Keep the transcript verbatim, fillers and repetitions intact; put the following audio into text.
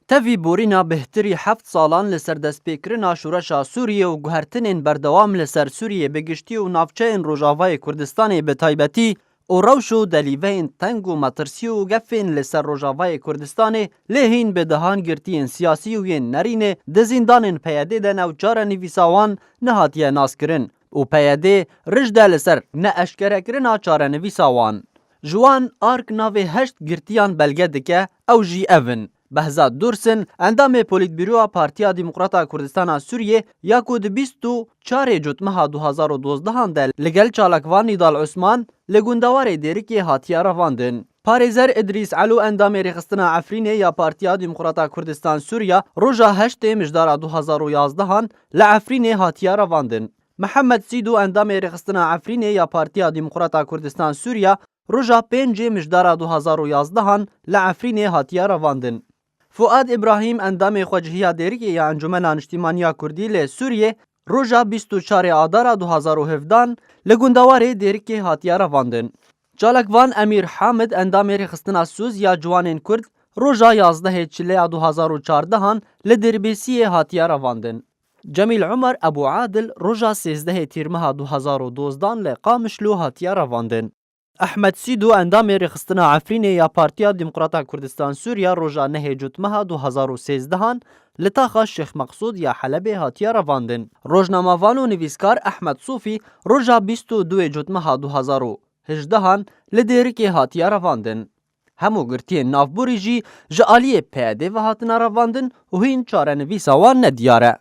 Tevî borîna bêhtirî heft salan li ser destpêkirina şoreşa Sûriyê û guhertinên berdewam li ser Sûriyê bi giştî û navçeyên Rojavayê Kurdistanê bi taybetî û rewş û delîveyên teng û metirsî û gefên li ser Rojavayê Kurdistanê lê hîn bi dehan girtiyên siyasî û yên nerînê di zîndanên P Y D'ê de ne û çarenivîsa wan nehatiye naskirin û P Y D rij de li ser neeşkerekirina çarenivîsa wan. Ji wan ARK navê heşt girtiyan belge dike, ew jî ev in: Behzat Dursin, endamê Polîtbîroya Partiya Demokrata Kurdistana Sûriyê ya ku di bîst û çarê Cotmeha du hazar û dozdehan de li gel çalakvan Nîdal Osman li gundewarê Dêrikê hatiye revandin. Parêzer Idrîs Elo, endamê Rêxistina Efrînê ya Partiya Demokrata Kurdistan Sûriya, roja heştê Mijdara du hazar û yazdehan li Efrînê hatiye revandin. Mihemed Sîdo, endamê Rêxistina Efrînê ya Partiya Demokrata Kurdistan Sûriya, roja pêncê Mijdara du hazar û yazdehan li Efrînê hatiye revandin. Fuad Îbrahîm, endamê Xwecihiya Dêrikê ya Encûmena Niştîmaniya Kurdî li Sûriyê, roja bîst û çarê Adara du hazar û hevdehan li gundewarê Dêrikê hatiye revandin. Çalakvan Emîr Hamid, endamê Rêxistina Sûz ya Ciwanên Kurd, roja yazdehê Çileya du hazar û çardehan li Dêrbêsiyê hatiye revandin. Cemîl Umar Ebû Adil roja sêzdehê Tîrmeha du hazar û dozdehan li Qamişlo hatiye revandin. Ehmed Sîdo, endamê Rêxistina Efrînê ya Partiya Demokrata Kurdistan Sûriya, roja nehê Cotmeha du hazar û sêzdehan li taxa Şêx Meqsûd ya Helebê hatiye revandin. Rojnamevan û nivîskar Ehmed Sofî roja bîst û duê Cotmeha du hazar û hejdehan li Dêrikê hatiye revandin. Hemû girtiyên navborî jî ji aliyê P Y D ve hatine revandin û hîn çarenivîsa wan nediyar e.